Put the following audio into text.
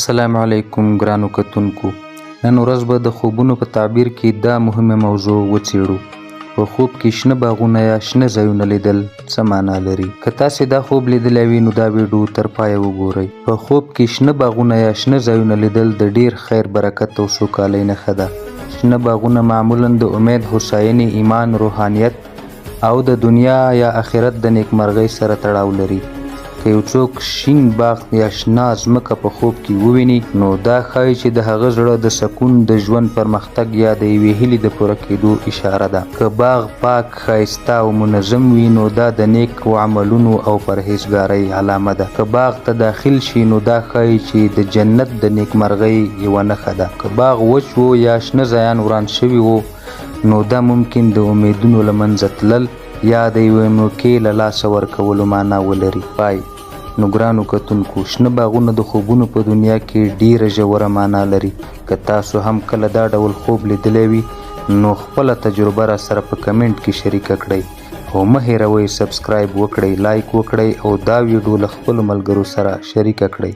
السلام علیکم ګرانو کتونکو، نن ورځ به د خوبونو په تعبیر کې دا مهمه موضوع وڅېړو. په خوب کې شنه باغونه یا شنه ځایونه لیدل څه معنا لري؟ که تاسې دا خوب لیدلی وي نو دا ویډیو تر پایه وګورئ. په خوب کې شنه باغونه یا شنه ځایونه لیدل د ډیر خیر، برکت او سوکالۍ نښه ده. شنه باغونه معمولا د امید، هوساینې، ایمان، روحانیت او د دنیا یا آخرت د نیکمرغۍ سره تړاو لري. که یو څوک شین باغ یا شنه ځمکه په خوب کې وویني نو دا ښایي چې د هغه زړه د سکون، د ژوند پرمختګ یا د یوې هیلې د پوره کېدو اشاره ده. که باغ پاک، ښایسته او منظم وي نو دا د نیکو عملونو او پرهیزګارۍ علامه ده. که باغ ته داخل شي نو دا ښایي چې د جنت د نیکمرغۍ یوه نښه ده. که باغ وچ و یا شنه ځایان وران شوي وو نو دا ممکن د امیدونو له منځه تلل یا د یوې موقع له لاسه ورکولو معنا ولري. پای. نو ګرانو کتونکو، شنه باغونه د خوبونو په دنیا کې ډیره ژوره معنا لري. که تاسو هم کله دا ډول خوب لیدلی وي نو خپله تجربه را سره په کمنټ کې شریکه کړئ او مه هېروئ سبسکرایب وکړئ، لایک وکړئ او دا ویډیو له خپلو ملګرو سره شریکه کړئ.